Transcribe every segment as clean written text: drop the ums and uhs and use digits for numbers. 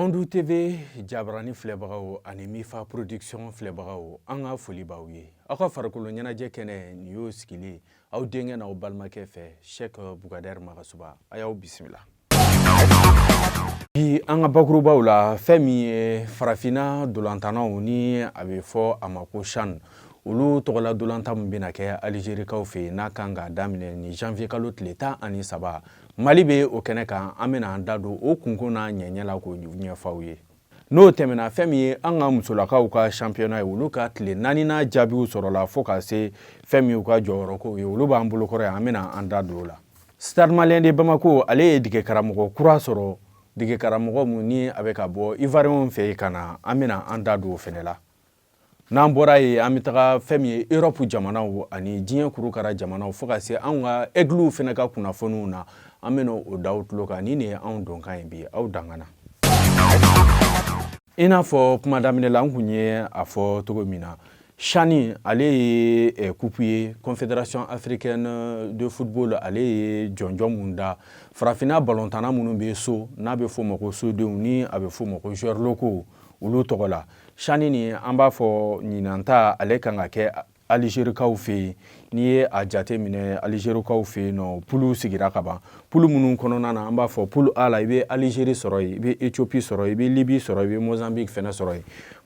Ondu TV jabarani filɛbagaw ani Mifa production filɛbagaw, an ka foli b'aw ye. Aw ka farikolo ɲɛnajɛ kɛnɛ nin y'o sigilen aw denkɛ n'aw balimakɛ fɛ, Cheikh Bougader Magasuba. A y'aw bisimila. Bi an ka bakurubaw la, fɛn min ye farafinna dolantannaw ni a bɛ fɔ a ma ko CHAN, olu tɔgɔla dolantan min bɛna kɛ Alizerikaw fɛ yen, n'a kan k'a daminɛ ni janvier kalo tile 13, Mali bɛ o kɛnɛ kan. An bɛna an da don o kunko n'a ɲɛɲɛ la k'o ɲɛfɔ aw ye. N'o tɛmɛna, fɛn min ye an ka musolakaw ka championnat ye, olu ka tile naaninan jaabiw sɔrɔla fo ka se fɛn min y'u ka jɔyɔrɔkow ye, olu b'an bolokɔrɔ yan, an bɛna an da don o la. Stade Malien de Bamako, ale ye dege karamɔgɔ kura sɔrɔ, dege karamɔgɔ mun ni a bɛ ka bɔ Ivoirienw fɛ yen ka na, an bɛna an da don o fɛnɛ la. N'an bɔra yen, an bɛ taga fɛn min ye Europe jamanaw ani diɲɛ kurukara jamanaw, fo ka se anw ka Aigles fɛnɛ ka kunnafoniw na, an bɛna o da aw tulo kan. Nin de ye anw donkan ye bi, aw dangana. I n'a fɔ kuma daminɛ la, n kun ye a fɔ cogo min na, CHAN, ale ye coupe ye, Confédération africaine de football ale ye jɔnjɔn mun da farafinna balontanna minnu bɛ so, n'a bɛ f'o ma ko sodenw, ni a bɛ f'o ma ko joueurs locaux, olu tɔgɔ la. CHAN nin, an b'a fɔ ɲinan ta, ale kan ka kɛ Alizerikaw fɛ yen. N'i ye a jate minɛ, Alizerikaw fɛ yen nɔ, poule sigira ka ban. Poule minnu kɔnɔna na, an b'a fɔ poule A la, i bɛ Alizeri sɔrɔ yen, i bɛ Ethiopie sɔrɔ yen, i bɛ Libye sɔrɔ yen, i bɛ Mozambique fɛnɛ sɔrɔ yen.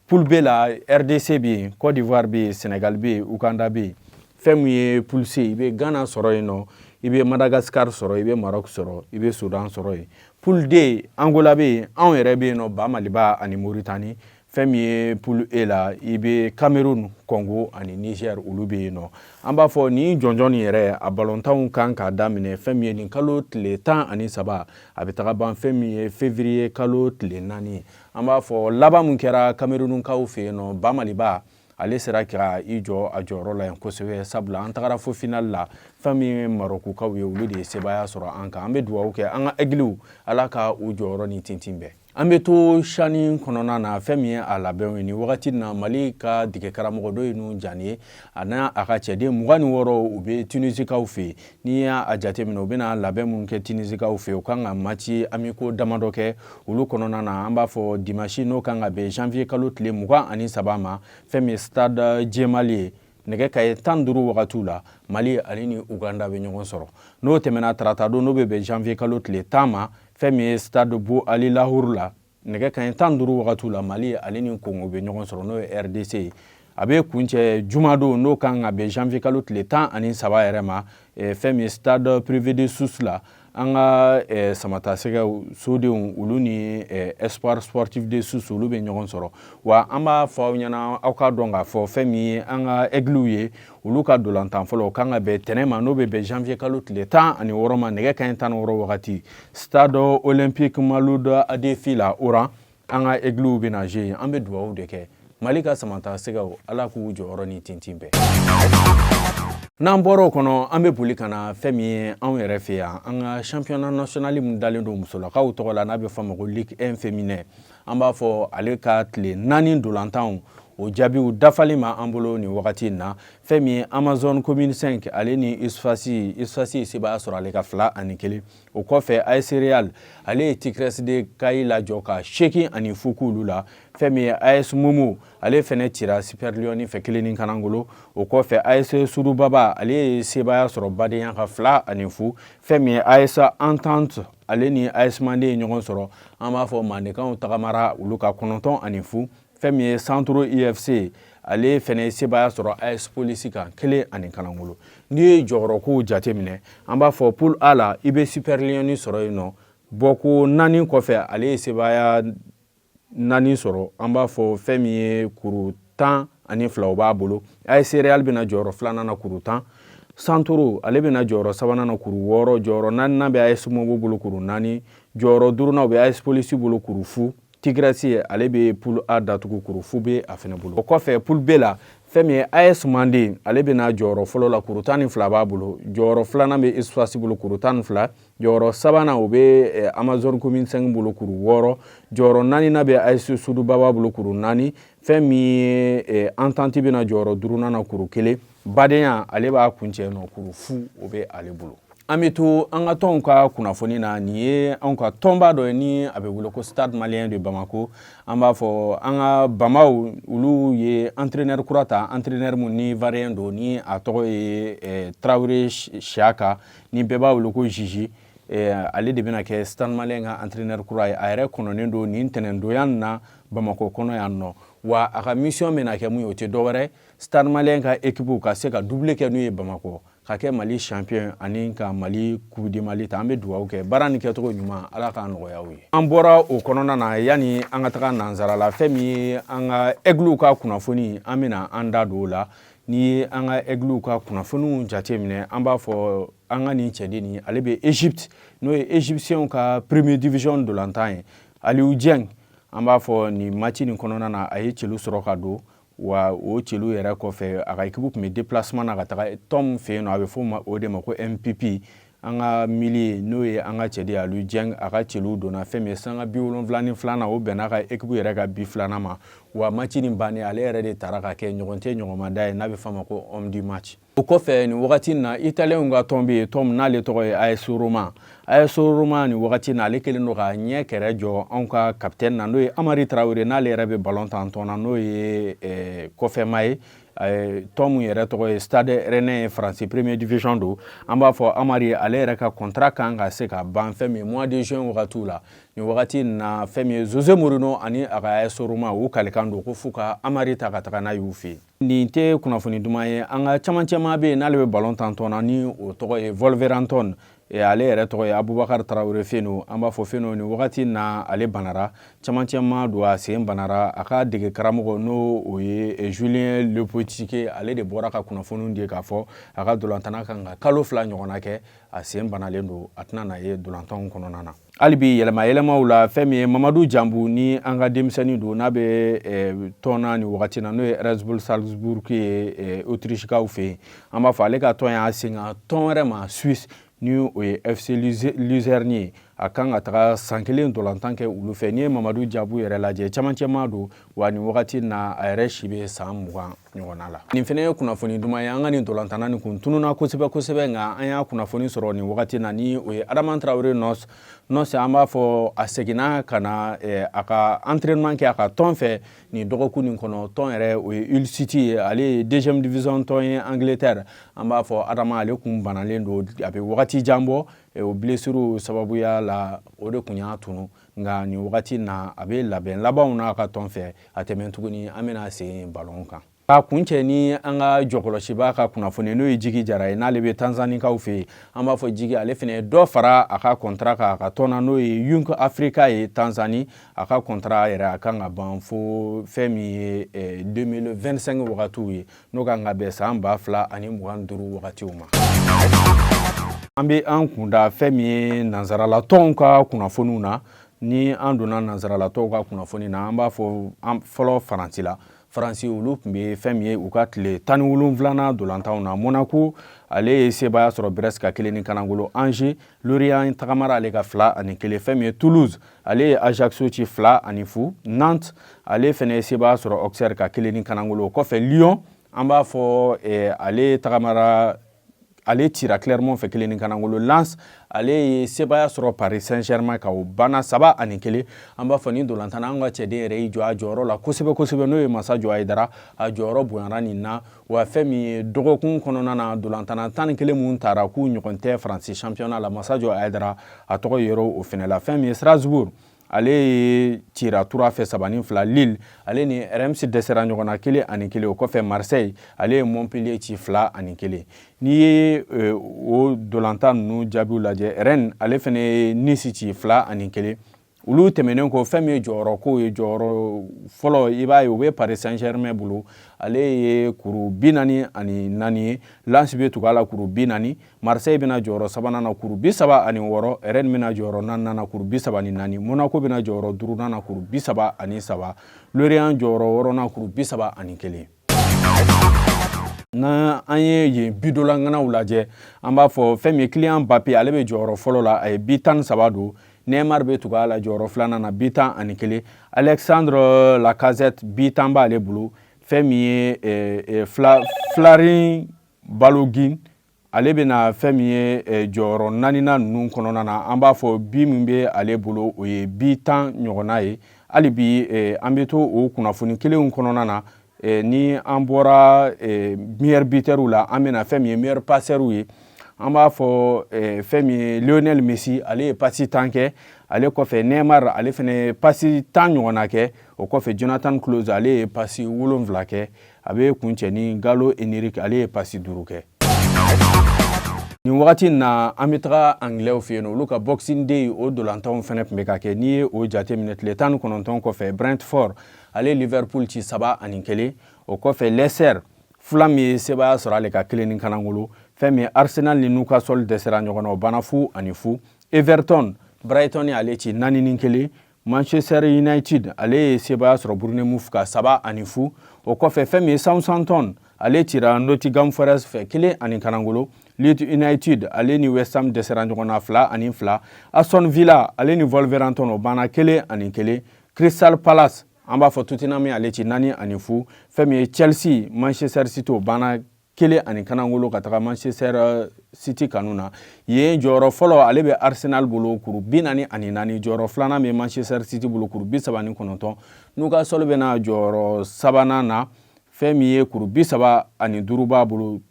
Poule B la, RDC bɛ yen, Côte d'Ivoire bɛ yen, Sénégal bɛ yen, Uganda bɛ yen. Fɛn min ye poule C, i bɛ Ghana sɔrɔ yen nɔ, i bɛ Madagascar sɔrɔ, i bɛ Maroc sɔrɔ, i bɛ Soudan sɔrɔ yen. Poule D, Angola bɛ yen, anw yɛrɛ bɛ yen nɔ, ba Maliba ani Mauritanie. Fɛn min ye poule E la, i bɛ Cameroun, Congo ani Niger, olu bɛ yen nɔ. An b'a fɔ nin jɔnjɔn nin yɛrɛ, a balontanw kan k'a daminɛ fɛn min ye nin kalo tile 13, a bɛ taga ban fɛn min ye février kalo tile 4. An b'a fɔ laban min kɛra Camerounkaw fɛ yen nɔ, ba Maliba ale sera ka i jɔ a jɔyɔrɔ la yen kosɛbɛ, sabula an tagara fo finale la. Fɛn min ye Marokukaw ye, olu de ye sebaaya sɔrɔ an kan. An bɛ dugawu kɛ an ka Aigles, Ala ka u jɔyɔrɔ ni tintin bɛɛ. An bɛ to CHAN kɔnɔna na. Fɛn min ye a labɛnw ye nin wagati na, Mali ka dege karamɔgɔ dɔ ye nu Jani ye, a n'a a ka cɛden 26, u bɛ Tunisikaw fɛ yen. N'i y'a jateminɛ, u bɛna labɛn minnu kɛ Tunisikaw fɛ yen, u kan ka match amicaux damadɔ kɛ. Olu kɔnɔna na, an b'a fɔ dimanche, n'o kan ka bɛn janvier kalo tile 23 ma, fɛn min ye stade Djemali ye, nɛgɛ kaye 15 wagatiw la, Mali ale ni Uganda bɛ ɲɔgɔn sɔrɔ. N'o tɛmɛna, tarata don, n'o bɛ bɛn janvier kalo tile 10 ma, fɛn min ye stade Bou Ali Lahour la, nɛgɛ kaɲɛ 15 wagatiw la, Mali ale ni Congo bɛ ɲɔgɔn sɔrɔ, n'o ye RDC ye. A bɛ kuncɛ jumadon, n'o kan ka bɛn janvier kalo tile 13 yɛrɛ ma, fɛn min ye stade privé de Sousse la, an ka samatasɛgɛw sodenw, olu ni Espoir sportif de Sousse, olu bɛ ɲɔgɔn sɔrɔ. Wa an b'a fɔ aw ɲɛna, aw k'a dɔn k'a fɔ fɛn min ye an ka Aigles ye, olu ka dolantan fɔlɔ, o kan ka bɛn tɛnɛ ma, n'o bɛ bɛn janvier kalo tile 16 ma, nɛgɛ kaɲɛ 16 wagati, stade olympique Mouloud Hadefi la, Oran, an ka Aigles bɛna jouer. An bɛ dugawu de kɛ Mali ka samatasɛgɛw, Ala k'u jɔyɔrɔ ni tintin bɛɛ. N'an bɔra o kɔnɔ, an bɛ boli ka na fɛn min ye anw yɛrɛ fɛ yan, an ka championnat national min dalen don musolakaw tɔgɔ la, n'a bɛ fɔ a ma ko Ligue 1 féminin. An b'a fɔ ale ka tile 4 dolantanw, o jaabiw dafalen ma an bolo nin wagati in na. Fɛn min ye Amazone Commune 5, ale ni USFAS, USFAS ye sebaaya sɔrɔ ale ka 2-1. O kɔfɛ, AS Real, ale ye Tigresse de Kayi lajɔ ka 8-0 k'olu la. Fɛn min ye AS Momo, ale fɛnɛ cira Super Lion fɛ 1-0. O kɔfɛ, AS Sudubaba, ale ye sebaaya sɔrɔ Badenya ka 2-0. Fɛn min ye AS Entente, ale ni AS Mande ye ɲɔgɔn sɔrɔ, an b'a fɔ Mandenkaw tagamara olu ka 9-0. Fɛn min ye Centro UFC, ale fɛnɛ ye sebaaya sɔrɔ AS Police kan 1-0. N'i ye jɔyɔrɔkow jateminɛ, an b'a fɔ poule A la, i bɛ Super Lion sɔrɔ yen nɔ, bɔko 4 kɔfɛ, ale ye sebaaya 4 sɔrɔ, an b'a fɔ fɛn min ye kuru 12, o b'a bolo. AS Real bɛna jɔyɔrɔ filanan na, kuru 10. Santoro, ale bɛna jɔyɔrɔ sabanan na, kuru 6. Jɔyɔrɔ naaninan bɛ AS Momo bolo, kuru 4. Jɔyɔrɔ duurunan, o bɛ AS Police bolo, kuru 0. Tigresse, ale bɛ poule A datugu, kuru 0 bɛ a fɛnɛ bolo. O kɔfɛ, poule B la, fɛn min ye AS Manden, ale bɛna jɔyɔrɔ fɔlɔ la, kuru 12 b'a bolo. Jɔyɔrɔ filanan bɛ USFAS bolo, kuru 12. Jɔyɔrɔ sabanan, o bɛ Amazone Commune 5 bolo, kuru 6. Jɔyɔrɔ naaninan bɛ AS Sudubaba bolo, kuru 4. Fɛn min ye Entente bɛna jɔyɔrɔ duurunan na, kuru 1. Badenya, ale b'a kuncɛ nɔ, kuru 0, o bɛ ale bolo. An bɛ to an ka tɔnw ka kunnafoni na. Nin ye anw ka tɔnba dɔ ye ni a bɛ wele ko Stade Malien de Bamako. An b'a fɔ an ka Bamaw, olu ye entraîneur kura ta, entraîneur mun ni Ivoirien don, ni a tɔgɔ ye Traoré Siaka, ni bɛɛ b'a wele ko Jiji. Ale de bɛna kɛ Stade Malien ka entraîneur kura ye. A yɛrɛ kɔnɔnen don nin tɛnɛndonya nin na Bamakɔ kɔnɔ yan nɔ. Wa a ka mission bɛna kɛ mun ye? O tɛ dɔwɛrɛ, Stade Malien ka équipe ka se ka doublé kɛ n'u ye Bamakɔ, ka kɛ Mali champion ani ka Mali Coupe du Mali ta. An bɛ dugawu kɛ, baara nin kɛcogo ɲuman, Ala k'a nɔgɔya u ye. An bɔra o kɔnɔna na, yanni an ka taga nansara la, fɛn min ye an ka Aiglew ka kunnafoni, an bɛna an da don o la. N'i ye an ka Aiglew ka kunnafoniw jateminɛ, an b'a fɔ an ka nin cɛden nin, ale bɛ Égypte, n'o ye Égyptiens ka premier division dolantan ye, Aliou Dieng. An b'a fɔ nin match nin kɔnɔna na, a ye celu sɔrɔ ka don. Wa o celu yɛrɛ kɔfɛ, a ka équipe tun bɛ déplacement na ka taga tɔn min fɛ yen nɔ, a bɛ fɔ o de ma ko MPP. An ka milieu, n'o ye an ka cɛden Aliou Dieng, a ka celu donna fɛn min ye sanga 72nan, o bɛn'a ka équipe yɛrɛ ka bi filanan ma. Wa match nin bannen, ale yɛrɛ de taara ka kɛ ɲɔgɔn tɛ ɲɔgɔnmada ye, n'a bɛ f'a ma ko homme du match. O kɔfɛ, nin wagati in na, Italiyɛnw ka tɔn bɛ yen, tɔn min n'ale tɔgɔ ye AS Roma. AS Roma, nin wagati in na, ale kɛlen don ka ɲɛ kɛrɛ jɔ anw ka capitaine na, n'o ye Amari Traoré, n'ale yɛrɛ bɛ ballon tan tɔn na, n'o ye kɔfɛma ye. Tɔn mun yɛrɛ tɔgɔ ye Stade Rennais ye, Faransi premier division don. An b'a fɔ Amari, ale yɛrɛ ka contrat kan ka se ka ban fɛn min mois de juin wagatiw la. Nin wagati in na, fɛn min ye Jose Mourinho ani a ka AS Roma, u kalikan don ko f'u ka Amari ta ka taga n'a y'u fɛ yen. Nin tɛ kunnafoni duman ye. An ka camancɛma bɛ yen, n'ale bɛ ballon tan tɔn na, ni o tɔgɔ ye Wolverhampton, ale yɛrɛ tɔgɔ ye Abubakar Tarawele Feno. An b'a fɔ Feno, nin wagati na, ale banara, camancɛma don, a sen banara. A ka dege karamɔgɔ, n'o o ye Julien Lopetegui, ale de bɔra ka kunnafoniw di k'a fɔ a ka dolantanna kan ka kalo 2 ɲɔgɔnna kɛ, a sen banalen don, a tɛna na ye dolantanw kɔnɔna na. Hali bi yɛlɛma yɛlɛmaw la, fɛn min ye Mamadu Janbu, ni an ka denmisɛnnin don, n'a bɛ tɔn na nin wagati na, n'o ye Red Bull Salzburg ye Autrichekaw fɛ yen, an b'a fɔ ale ka tɔn y'a sen ka tɔn wɛrɛ ma Suisse, ni o ye FC Luzerne ye. A kan ka taga san kelen dolantan kɛ olu fɛ. N'i ye Mamadu Jabu yɛrɛ lajɛ, camancɛma don. Wa nin wagati na, a yɛrɛ si bɛ san 20 ɲɔgɔnna la. Nin fana ye kunnafoni duman ye. An ka nin dolantanna nin kun tununna kosɛbɛ kosɛbɛ, nka an y'a kunnafoni sɔrɔ nin wagati na, ni o ye Adama Traoré Nɔs Nɔs. An b'a fɔ a seginna ka na a ka entraînement kɛ a ka tɔn fɛ nin dɔgɔkun nin kɔnɔ. Tɔn yɛrɛ, o ye Hull City ye, ale ye deuxième division tɔn ye Angleterre. An b'a fɔ Adama, ale kun banalen don, a bɛ wagati jan bɔ. O blessure sababuya la, o de kun y'a tunu. Nka nin wagati na, a bɛ labɛn labanw n'a ka tɔn fɛ. A tɛmɛ tuguni, an bɛna segin ballon kan k'a kun cɛ ni an ka jɔkɔlɔsiba ka kunnafoni, n'o ye Jigi Jara ye, n'ale bɛ Tanzanikaw fɛ yen. An b'a fɔ Jigi, ale fana ye dɔ fara a ka contrat kan a ka tɔn na, n'o ye Young Africa ye Tanzanie. A ka contrat yɛrɛ, a kan ka ban fo fɛn min ye 2025 wagatiw ye, n'o kan ka bɛn san 2025 wagatiw ma. An bɛ an kunda fɛn min ye nansarala tɔnw ka kunnafoniw na. Ni an donna nansarala tɔnw ka kunnafoni na, an b'a fɔ fɔlɔ Faransi la. Faransi, olu tun bɛ fɛn min ye u ka tile 17nan dolantanw na. Monaco, ale ye sebaaya sɔrɔ Brest ka 1 ni kanangolo. Angers, Lorient tagamara ale ka 2-1. Fɛn min ye Toulouse, ale ye Ajaccio ci 2-0. Nantes, ale fana ye sebaaya sɔrɔ Auxerre ka 1 ni kanangolo. O kɔfɛ, Lyon, an b'a fɔ ale tagamara, ale cira Clermont fɛ 1 ni kanangolo. Lens, ale ye sebaaya sɔrɔ Paris Saint-Germain ka, o banna 3-1. An b'a fɔ ni dolantan, an ka cɛden yɛrɛ y'i jɔ a jɔyɔrɔ la kosɛbɛ kosɛbɛ, n'o ye Masajo Hayidara. A jɔyɔrɔ bonyana nin na. Wa fɛn min ye dɔgɔkun kɔnɔna na, dolantanna 11 mun taara k'u ɲɔgɔn tɛ Faransi championnat la, Masajo Hayidara, a tɔgɔ yɛrɛ o fɛnɛ la. Fɛn min ye Strasbourg, ale ye cira Troyes fɛ 3-2. Lille, ale ni Reims dɛsɛra ɲɔgɔn na 1-1. O kɔfɛ, Marseille, ale ye Montpellier ci 2-1. N'i ye o dolantan ninnu jaabiw lajɛ, Rennes, ale fɛnɛ ye Nice ci 2-1. Olu tɛmɛnen kɔ, fɛn min ye jɔyɔrɔ kow ye, jɔyɔrɔ fɔlɔ, i b'a ye o bɛ Paris Saint-Germain bolo, ale ye kuru 44 ye. Lens bɛ tugu a la, kuru 40. Marseille bɛna jɔyɔrɔ sabanan na, kuru 36. Rennes bɛna jɔyɔrɔ naaninan na, kuru 34. Monaco bɛna jɔyɔrɔ duurunan na, kuru 33. Lorient jɔyɔrɔ wɔɔrɔnan, kuru 31. N'an an ye yen bidolaŋanaw lajɛ, an b'a fɔ fɛn min ye Kylian Mbappé, ale bɛ jɔyɔrɔ fɔlɔ la, a ye bi 13 don. Neymar bɛ tugu a la jɔyɔrɔ filanan na, bi 11. Alexandre Lacazette, bi 10 b'ale bolo. Fɛn min ye Folarin Balogun. Ale bɛna fɛn min ye jɔyɔrɔ naaninan ninnu kɔnɔna na, an b'a fɔ bi min bɛ ale bolo, o ye bi 10 ɲɔgɔnna ye. Hali bi an bɛ to o kunnafoni kelenw kɔnɔna na. Ni an bɔra meilleur buteur la, an bɛna fɛn min ye meilleur passeur ye. An b'a fɔ fɛn min ye Lionel Messi, ale ye pasi 10 kɛ. Ale kɔfɛ, Neymar, ale fana ye pasi 10 ɲɔgɔnna kɛ. O kɔfɛ, Jonathan Clauss, ale ye pasi 7 kɛ. A bɛ kuncɛ ni Galo Henrique, ale ye pasi 5 kɛ. Nin wagati in na, an bɛ taga Angilɛw fɛ yen nɔ, olu ka Boxing Day, o dolantanw fana tun bɛ ka kɛ. N'i ye o jateminɛ, tile 19 kɔfɛ, Brentford, ale ye Liverpool ci 3-1. O kɔfɛ, Leicester, Fulham ye sebaaya sɔrɔ ale ka 1 ni kanangolo. Fɛn min ye Arsenal ni Newcastle dɛsɛra ɲɔgɔn na, o banna 0-0. Everton, Brighton ale ci 4-1. Manchester United, ale ye sebaaya sɔrɔ Bournemouth ka 3-0. O kɔfɛ, fɛn min ye Southampton, ale cira Nottingham Forest fɛ 1 ani kanangolo. Leeds United, ale ni West Ham dɛsɛra ɲɔgɔn na 2-2. Aston Villa, ale ni Wolverhampton, o banna 1-1. Crystal Palace, an b'a fɔ Tottenham ale ci 4-0. Fɛn min ye Chelsea, Manchester City, o banna 1 ani kanangolo ka taga Manchester City kanu na. Yen, jɔyɔrɔ fɔlɔ, ale bɛ Arsenal bolo, kuru 44. Jɔyɔrɔ filanan bɛ Manchester City bolo, kuru 39. Newcastle bɛna jɔyɔrɔ sabanan na, fɛn min ye kuru 35 b'a bolo.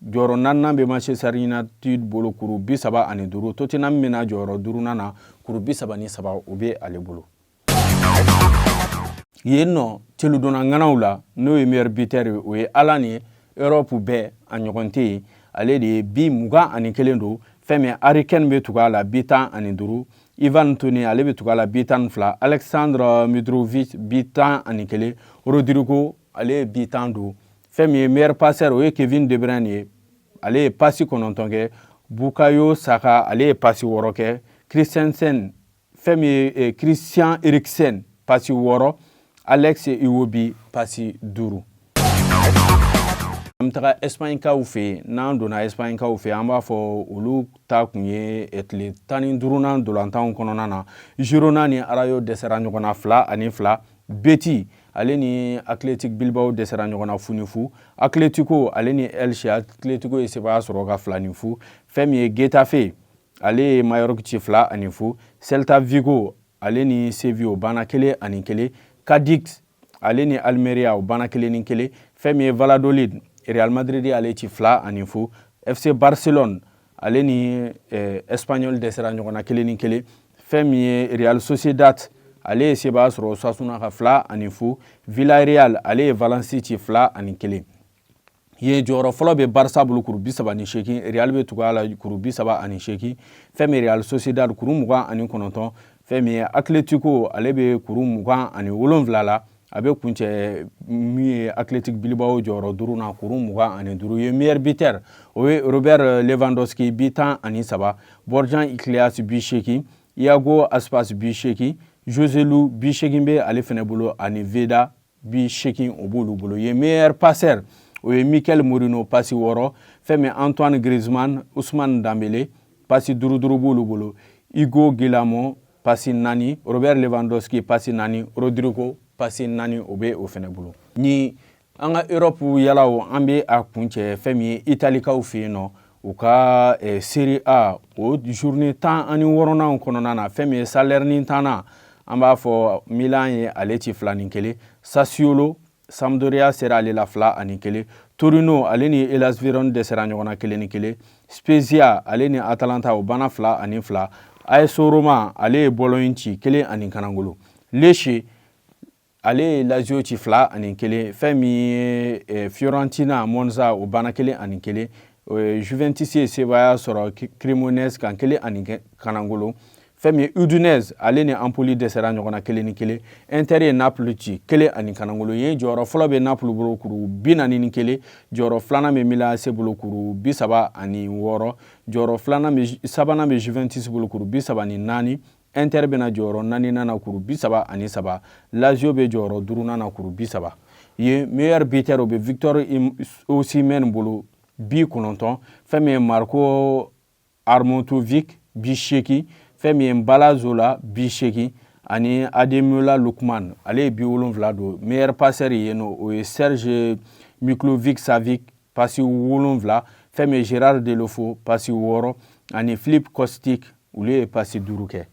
Jɔyɔrɔ naaninan bɛ Manchester United bolo, kuru 35. Tottenham bɛna jɔyɔrɔ duurunan na, kuru 33, o bɛ ale bolo. Yen nɔ, teludonna ŋanaw la, n'o ye meilleur buteur ye, o ye Haaland ye. Europe bɛɛ, a ɲɔgɔn tɛ yen. Ale de ye bi 21 don. Fɛn min Harry Kane bɛ tugu a la, bi 15. Ivan Toney, ale bɛ tugu a la, bi 12. Alexandre Mitrovic, bi 11. Rodrigo, ale ye bi 10 don. Fɛn min ye meilleur passeur, o ye Kevin De Bruyne ye, ale ye pasi 9 kɛ. Bukayo Saka, ale ye pasi 6 kɛ. Christensen, fɛn min ye Christian Eriksen, pasi 6. Alex Iwobi, pasi 5. An bɛ taga Espagne-kaw fɛ yen. N'an donna Espagne-kaw fɛ yen, an b'a fɔ olu ta kun ye tile 15nan dolantanw kɔnɔna na. Girona ni Rayo dɛsɛra ɲɔgɔn na 2-2. Betis, ale ni Athletic Bilbao dɛsɛra ɲɔgɔn na 0-0. Atletico, ale ni Elche, Atletico ye sebaaya sɔrɔ ka 2-0. Fɛn min ye Getafe, ale ye Mallorca ci 2-0. Celta Vigo, ale ni Seville, o banna 1-1. Cadix, ale ni Almeria, o banna 1-1. Fɛn min ye Valladolid, Real Madrid ale ci 2-0. FC Barcelone, ale ni Espanyol dɛsɛra ɲɔgɔn na 1-1. Fɛn min ye Real Sociedad, ale ye sebaaya sɔrɔ Osasuna ka 2-0. Villarreal, ale ye Valence ci 2-1. Yen, jɔyɔrɔ fɔlɔ bɛ Barça bolo, kuru 38. Real bɛ tugu a la, kuru 38. Fɛn min Real Sociedad, kuru 29. Fɛn min ye Atletico, ale bɛ kuru 27 la. A bɛ kuncɛ min ye Athletic Bilbao, jɔyɔrɔ duuru na, kuru 25 ye. Meilleur buteur, o ye Robert Lewandowski, bi 13. Borja Iglesias, bi 8. Iago Aspas, bi 8. Joselu, bi 8 bɛ ale fɛnɛ bolo, ani Veda, bi 8, o b'olu bolo. Ye meilleur passeur, o ye Mikel Merino, pasi 6. Fɛn min Antoine Griezmann, Ousmane Dembélé, pasi duuru duuru b'olu bolo. Hugo Guillamon, pasi 4. Robert Lewandowski, pasi 4. Rodrigo, pasi 4, o bɛ o fɛnɛ bolo. Ni an ka Europe yalaw, an bɛ a kuncɛ fɛn min ye Italikaw fɛ yen nɔ, u ka Serie A, o journée 16nan kɔnɔna na, fɛn min ye Salernitana, an b'a fɔ Milan ye ale ci 2-1. Sassuolo, Sampdoria sera ale la 2-1. Torino, ale ni Hellas Verona dɛsɛra ɲɔgɔn na 1-1. Spezia, ale ni Atalanta, o banna 2-2. AS Roma, ale ye Bologne ci 1 ani kanangolo. Lecce, ale ye Lazio ci 2-1. Fɛn min ye Fiorentina, Monza, o banna 1-1. Juventus ye sebaaya sɔrɔ Cremonese kan 1 ani kanangolo. Fɛn min ye Udinese, ale ni Empoli dɛsɛra ɲɔgɔn na 1-1. Inter ye Napoli ci 1 ani kanangolo. Yen, jɔyɔrɔ fɔlɔ bɛ Napoli bolo, kuru 41. Jɔyɔrɔ filanan bɛ Milan AC bolo, kuru 36. Jɔyɔrɔ filanan bɛ, sabanan bɛ Juventus bolo, kuru 34. Inter bɛna jɔyɔrɔ naaninan na, kuru 33. Lazio bɛ jɔyɔrɔ duurunan na, kuru 30. Yen, meilleur buteur, o bɛ Victor Osimhen bolo, bi 9. Fɛn min ye Marko Arnautovic, bi 8. Fɛn min ye Mbala Zola, bi 8, ani Ademola Lookman, ale ye bi 7 don. Meilleur passeur yen nɔ, o ye Serge Milinkovic Savic, pasi 7. Fɛn min ye Gérard Deulofeu, pasi 6, ani Filip Kostic, olu ye pasi 5 kɛ.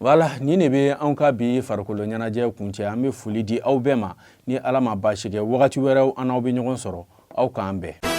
Voilà, nin de bɛ anw ka bi farikolo ɲɛnajɛ kuncɛ. An bɛ foli di aw bɛɛ ma. Ni Ala ma baasi kɛ, wagati wɛrɛw an n'aw bɛ ɲɔgɔn sɔrɔ. Aw k'an bɛn.